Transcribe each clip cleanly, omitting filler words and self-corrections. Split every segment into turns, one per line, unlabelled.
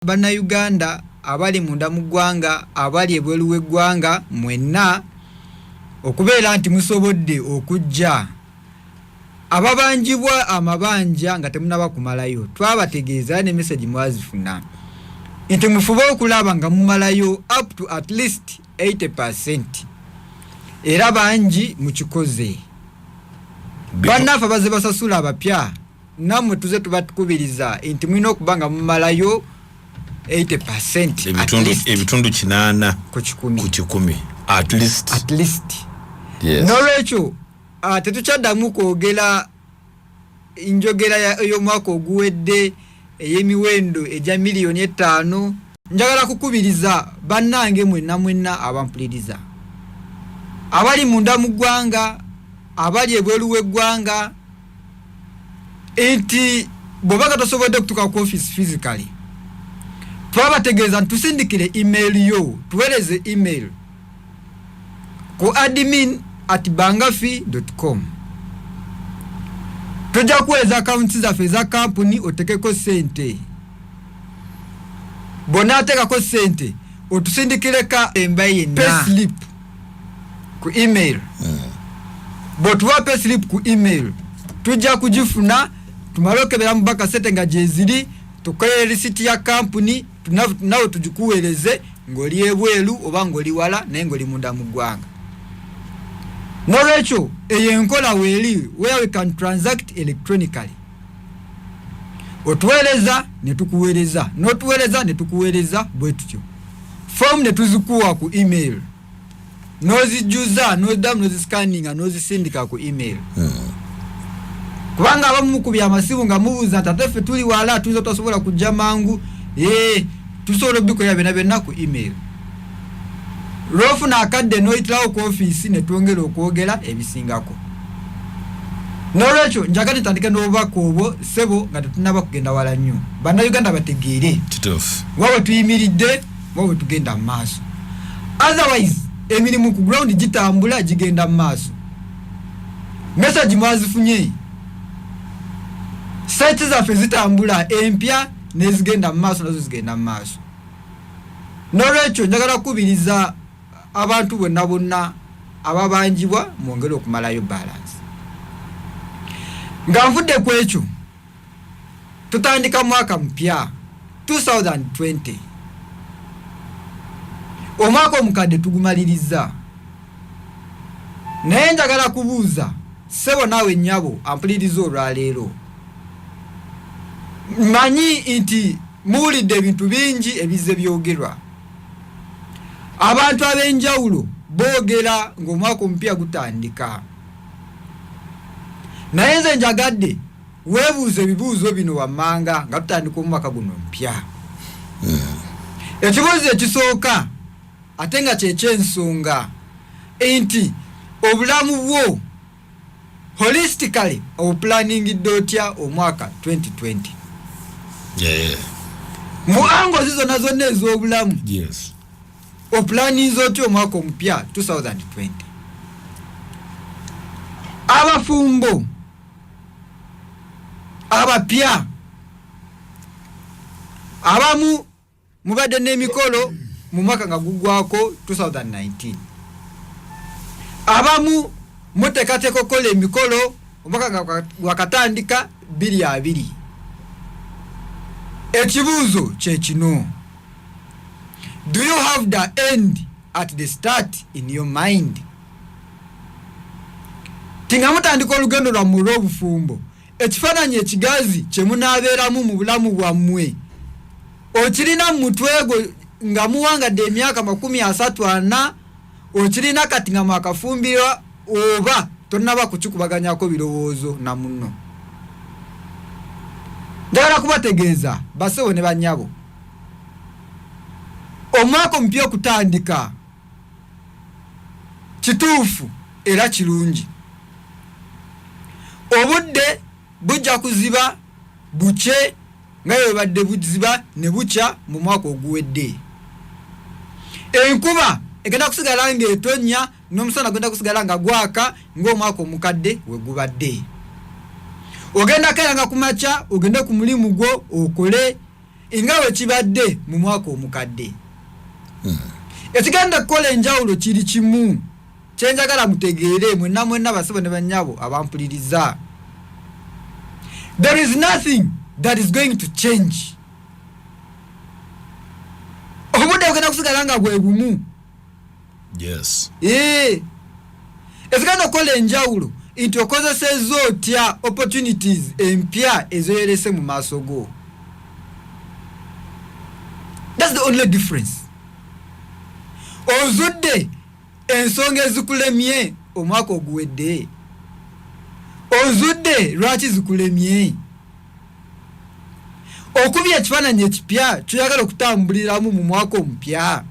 Bannayuganda abali munda mu ggwanga, abali ebweru w'eggwanga mwenna okubeera nti musobodde okujja. Ababanjibwa amabanja nga temunaba kumalayo, twabategeeza era ne message mwazifuna nti mufube okulaba nga mumalayo up to at least 80%, era bangi mukikoze. Bannaffe abaze basasula abapya, nammwe tuze tubatukubiriza nti mulina okuba nga mumalayo 80%, at least.
Ebitundu 80
ku 100.
Ku 100 at least.
At least.
Yes.
Nolwekyo tetukyaddamu kwogera njogera ey'omwaka oguwedde ey'emiwendo egya 5 miliyoni. Njagala kukubiriza bannange mwenna mwenna abampuliriza, abali munda mu ggwanga, abali ebweru w'eggwanga, nti bw'obanga tosobodde kutuuka ku office physically, twabategeeza nti tusindikire email yo, tuweereze email ku admin@bangafi.com. Tujja kuweereza akawunti zaffe eza kampuni otekeko sente. Bw'onaateekako sente, otusindikireka
emba yenna
payslip ku email. Bw'otuwa payslip ku email, tujja kugifuna, tumale okebera mu banka sente nga gyeziri, tukolere risiti ya kampuni, nawe tugikuweereze ng'oli ebweru oba ng'oli wala naye ng'oli munda mu ggwanga. Nolwekyo eyo enkola weeri where we can transact electronically. Otuweereza ne tukuweereza, n'otuweereza ne tukuweereza, bwe tutyo. Fomu ne tuzikuwa ku email, n'ozijjuza, n'oddamu n'oziscanninga, n'ozisindika ku email, kubanga abamu mukubya amasimu nga mubuuza nti ate ffe tuli wala, tuyinza tutasobola kujja mangu. Ee, tusobola okubikolera byonna byonna ku email. Lwofuna akadde n'oyitirawo ku ofiisi ne twongera okwogera ebisingako. N'olwekyo njagala tutandike n'obubaka obwo, ssebo, nga tetunaba kugenda wala nnyo, Bannayuganda bategeere wa we tuyimiridde, wa we tugenda mu maaso. Otherwise emirimu ku ground gitambula, gigenda mu maaso. Message mwazifunye, site zaffe zitambula, empya nezigenda mu maaso nazo zigenda mu maaso. N'olwekyo njagala kukubiriza abantu bonna bonna ababanjibwa, mwongere okumalayo balance. Nga nvudde ku ekyo, tutandika mwaka mupya 2020. Omwaka omukadde tugumaliriza, naye njagala kubuuza ssebo naawe nnyabo ampuliriza olwaleero. Manyi nti muwulidde ebintu bingi ebizze byogerwa, abantu ab'enjawulo boogera ng'omwaka omupya gutandika, naye nze njagadde weebuuza ebibuuzo bino wammanga nga tutandika omwaka guno omupya. Ekibuuzo ekisooka, ate nga kyekyensonga, nti obulamu bwo holistically obuplaningidde otya omwaka 2020 mu angles zonna zonna ez'obulamu? Oplaninze otya omwaka omupya 2020? Abafumbo abapya abamu mubadde n'emikolo mu mwaka nga gugwako 2019, abamu muteekateeka okukola emikolo omwaka nga gwakatandika 2020. Ekibuuzo kyekino: do you have the end at the start in your mind? Tinga mutandika olugendo lwammwe olw'obufumbo, ekifaananyi ekigazi kye munaabeeramu mu bulamu bwammwe okirina mu mutwe gwo nga muwangadde emyaka 30, 40? Okirina kati nga mwakafumbirwa, oba tonnaba kukikubaganyako birowoozo na munno? Njagala kubategeeza, bassebo ne bannyabo, omwaka omupya okutandika kituufu era kirungi. Obudde bujja kuziba bukye nga bwebadde buziba ne bukya mu mwaka oguwedde. Enkuba egenda kusigala ng'etonnya n'omusana gugenda kusigala nga gwaka ng'omwaka omukadde we gubadde. Ogenda keeranga ku makya ogende ku mulimu gwo okole. nga bwe kibadde mu mwaka omukadde. Ekigenda kukola enjawulo kiri kimu kyenjagala mutegeere mwenna mwenna basebo ne bannyabo abampuliriza. There is nothing that is going to change. Obudde bugenda kusigala nga bwe bumu.
Yes.
Ekigenda okukola enjawulo nti okozesezza otya opportunities empya ezoyerese mu maaso go. That's the only difference. Ozudde ensonga ezikulemye omwaka oguwedde, ozudde lwaki zikulemye, okubye ekifaananyi ekipya kyoyagala okutambuliramu mu mwaka omupya.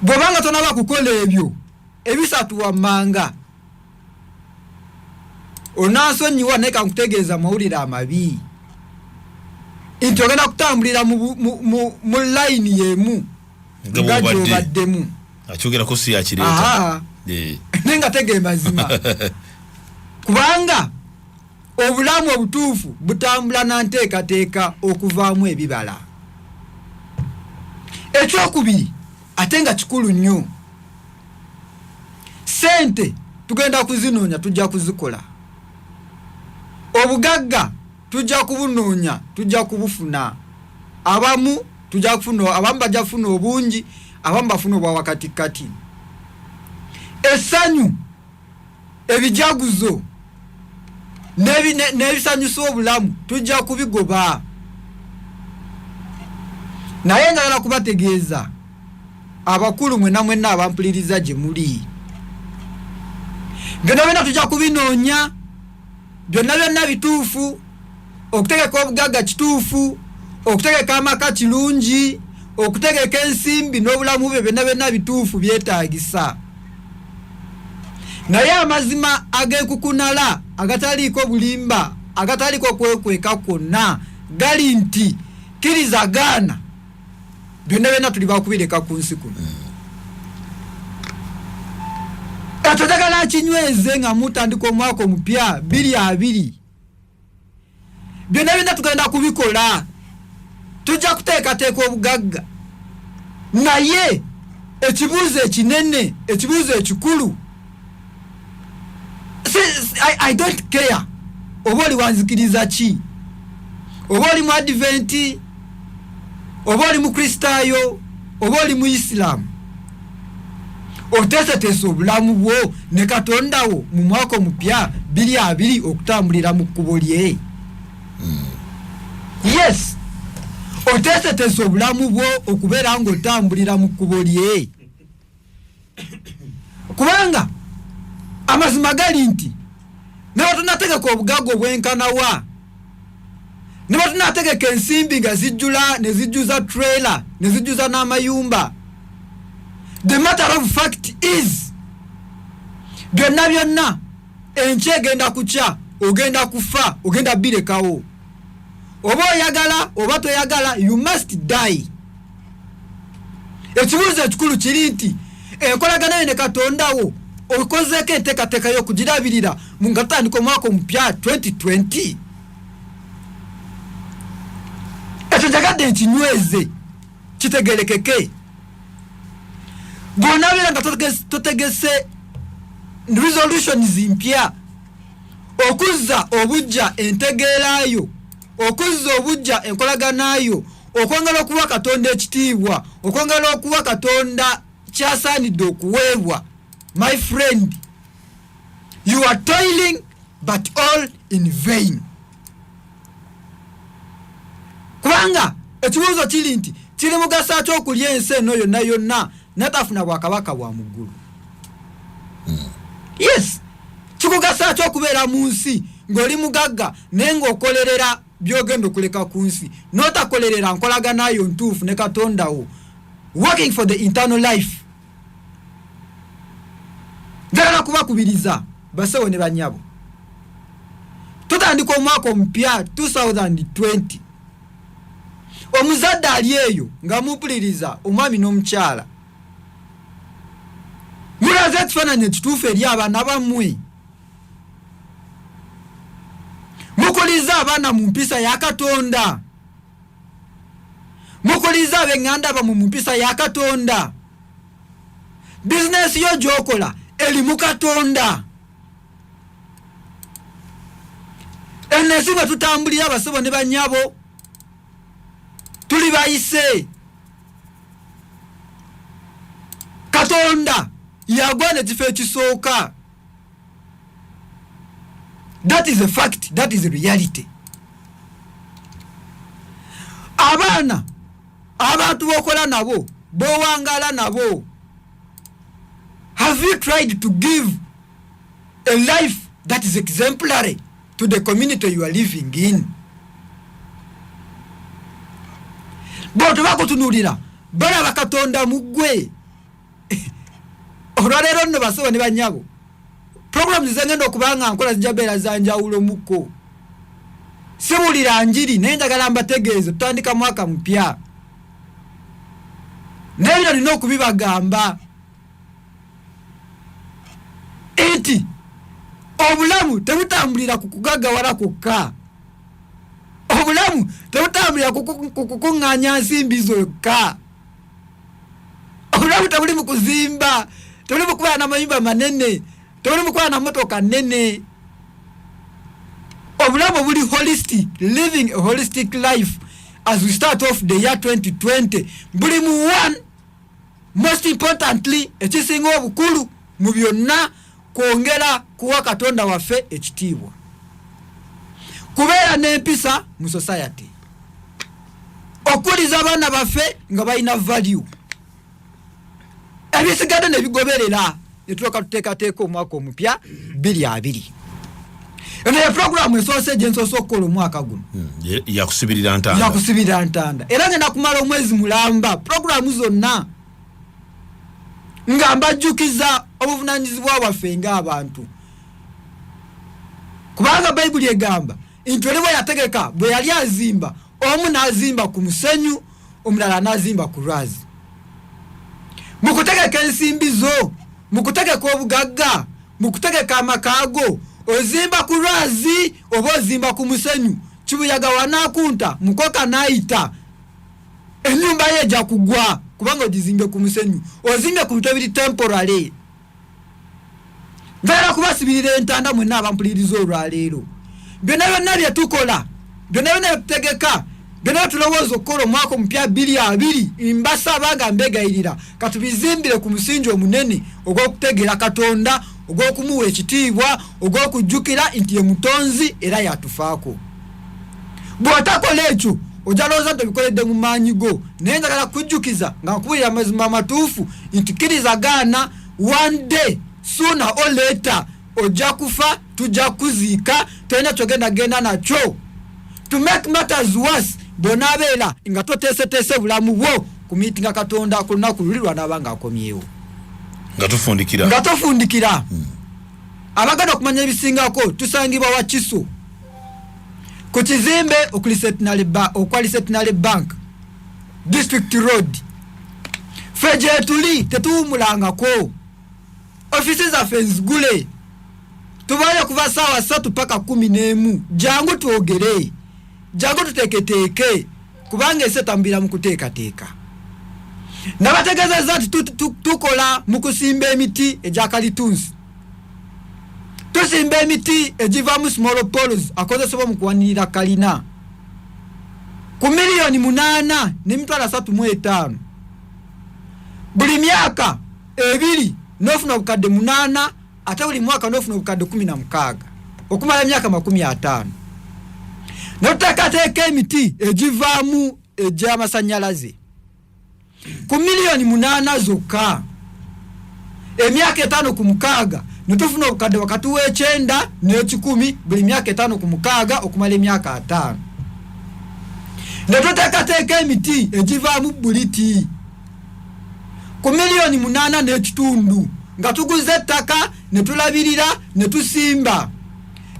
Bw'obanga tonaba kukola ebyo ebisatu wammanga, onansonyiwa, naye kankutegeeza amawulire amabi nti ogenda kutambulira mu layini y'emu
nga
nga
bw'obadde.
Gy'obaddemu.
Akyogerako si yakireeta.
Aha. Naye nga tege mazima, kubanga obulamu obutuufu butambula na nteekateeka okuvaamu ebibala. Ekyokubiri, ate nga kikulu nnyo, sente tugenda kuzinoonya, tujja kuzikola. Obugagga tujja kubunoonya, tujja kubufuna. Abamu tujja kufuna, abamu bajja kufuna obungi, abamu bafuna obwa wakatikati. Essanyu, ebijaguzo n'ebisanyusa obulamu tujja kubigoba. Naye njagala kubategeeza abakulu mwena mwenna abampuliriza gye muli, byonna byonna tujja kubinoonya, byonna byonna bituufu. Okutegeka obugagga kituufu, okutegeka amaka kirungi, okutegeka ensimbi n'obulamu bwe byonna byonna bituufu, byetaagisa. Naye amazima ag'enkukunala, agataliiko bulimba, agataliiko kwekweka kwonna, gali nti kkiriza gaana, byonna byonna tuli bakubireka ku nsi kuno. Ekyo njagala kinyweze nga mutandika omwaka omupya 2020. Byonna byonna tugenda kubikola, tujja kuteekateeka obugagga, naye ekibuuzo ekinene, ekibuuzo ekikulu, I don't care oba oli wanzikiriza ki, oba oli mu Adventi, oba oli mukristaayo, oba oli mu Isiraamu, oteeseteese obulamu bwo ne Katondawo mu mwaka omupya 2020 okutambulira mu kkubo lye? Yes, oteeseteese obulamu bwo okubeera ng'otambulira mu kkubo lye? Kubanga amazima gali nti ne batunategeka obugagga obwenkanawa, ne batunategeka ensimbi nga zijjula ne zijjuza trailer ne zijjuza n'amayumba, the matter of fact is byonna byonna enkya egenda kukya, ogenda kufa, ogenda birekawo. Oba oyagala oba toyagala, you must die. Ekibuuzo ekikulu kiri nti enkolagana yo ne Katondawo okozeeko enteekateeka y'okugirabirira mu nga tutandika omwaka omupya 2020? Ekyo njagadde nkinyweze kitegerekeke. Bw'onaabeera nga totegese resolutions mpya okuzza obujja entegeerayo, okuzza obujja enkolaganayo, okwongera okuwa Katonda ekitiibwa, okwongera okuwa Katonda kyasaanidde okuweebwa, my friend, you are toiling but all in vain. Kubanga ekibuuzo kiri nti kiri mugasa ki okulya ensi eno yonna yonna natafuna bwakabaka bwa mu ggulu? Yes, kikugasa ki okubeera mu nsi ng'oli mugagga naye ng'okolerera byogenda okuleka ku nsi, n'otakolerera nkolaganayo ntuufu ne Katondawo, working for the internal life? Njagala kubakubiriza basewo ne banyabo, tutandika omwaka omupya 2020. Omuzadde ali eyo nga mumpuliriza, omwami n'omukyala, mulaze ekifaananyi ekituufu eri abaana bammwe. Mukuliza abaana mu mpisa ya Katonda? Mukuliza ab'eŋŋanda bamwe mu mpisa ya Katonda? Bizinesi yo gy'okola eri mu Katonda? Eno ensi bwe tutambulira, abasebo ne bannyabo, tuli bayise. Katonda yagwana ekifo ekisooka. That is a fact, that is a reality. Abaana, abantu bokola nabo, bowangala nabo, have you tried to give a life that is exemplary to the community you are living in? Bo tebakutunulira, balaba Katonda mu ggwe. Olwaleero nno, basebo ne banyabo, programs zengenda okuba nga nkola zijja beera za njawulo mukko. Siwulira njiri, naye njagala mbategeeze, tutandika mwaka mupya, naye bino nina okubibagamba nti obulamu tebutambulira ku kugaggawala kwokka, obulamu tebutambulira ku kukuŋŋaanya nsimbi zokka, obulamu tebuli mu kuzimba, tebuli mu kubeera n'amayumba manene, tebuli mu kubeera na motoka nnene. Obulamu buli holistic, living a holistic life as we start off the year 2020, buli mu one, most importantly, ekisinga obukulu mu byonna, kwongera kuwa Katonda waffe ekitiibwa, kubeera n'empisa mu society, okukuliza abaana baffe nga balina value, ebisigadde ne bigoberera, netuloka tuteekateeka omwaka omupya 2020. Eno ye puroguramu esoose gye nsoose okukola omwaka guno.
Yakusibirira ntanda.
Yakusibirira ntanda, era ngenda kumala omwezi mulamba puroguramu zonna nga mbajjukiza obuvunanyizibwa bwaffe ng'abantu, kubanga Bayibuli egamba nti oli bwe yategeka, bwe yali azimba, omu n'azimba ku musenyu, omulala n'azimba ku lwazi. Mu kutegeka ensimbi zo, mu kutegeka obugagga, mu kutegeka amakaago, ozimba ku lwazi oba ozimba ku musenyu? Kibuyaga wanaakunta, mukoka n'ayita, ennyumba ye ejja kugwa, kubanga ogizimbye ku musenyu, ozimbye ku bintu ebiri temporary. Njagala kubasibirira entanda mwenna abampuliriza olwaleero. Byonna byonna bye tukola, byonna byonna bye tutegeka, byonna bye tulowooza okukola omwaka omupya 2020, mbasaba nga mbegayirira, katubizimbire ku musingi omunene ogw'okutegeera Katonda, ogw'okumuwa ekitiibwa, ogw'okujjukira nti ye mutonzi era yatufaako. Bw'otakola ekyo, ojja lowooza nti obikoledde mu maanyi go, naye njagala kujjukiza nga nkubulira amazima amatuufu nti kkiriza gaana, one day, sooner or later, ojja kufa, tujja kuziika, tolina kyogenda genda nakyo. To make matters worse, bw'onaabeera nga toteeseteese bulamu bwo kumiitinga Katonda ku lunaku luli lwanaaba ng'akomyewo.
Nga tufundikira.
Nga tofundikira, abagenda okumanya ebisingako, tusangibwa Wakiso ku kizimbe okwali Centenary Bank, District Road. Ffe gyetuli tetuwumulangako, ofisi zaffe nzigule, tubayo kuva saawa 3 paka 11. Jangu twogere, jangu tuteeketeeke, kubanga ensi etambulira mu kuteekateeka. Nabategeezezza nti tukola mu kusimba emiti egya kalitunsi, tusimba emiti egivaamu small poles akozesebwa mu kuwanirira kalina ku 8,335,000. Buli myaka 2 n'ofuna obukadde 8, ate buli mwaka n'ofuna obukadde 16 okumala emyaka 50. Notuteekateeka emiti egivaamu egy'amasannyalaze ku 8 miliyoni zokka, emyaka 5 ku 6 netufuna obukadde wakati w'ekyenda n'ekikumi buli myaka 5 ku 6 okumala emyaka 50. Netuteekateeka emiti egivaamu buliti ku 8.5 miliyoni nga tuguze ettaka, ne tulabirira, ne tusimba,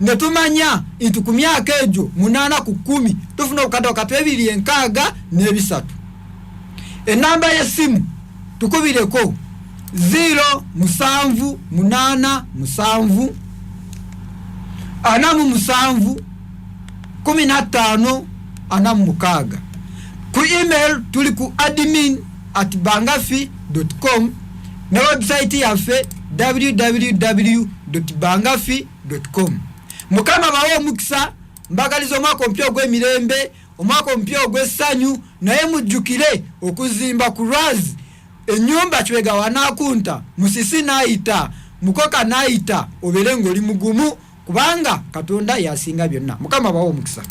ne tumanya nti ku myaka egyo 8 ku 10 tufuna obukadde wakati w'ebiri enkaaga n'ebisatu. Enamba y'essimu tukubireko 0 7 8 7 47. 15 46. Ku email tuli ku admin@bangafi com ne website yaffe www bangafi com. Mukama bawe omukisa. Mbagaliza omwaka omupya ogw'emirembe, omwaka omupya ogw'essanyu, naye mujjukire okuzimba ku lwazi ennyumba. Kibega wanaakunta, musisi n'ayita, mukoka n'ayita, obeere ng'oli mugumu, kubanga Katonda yasinga byonna. Mukama bawe omukisa.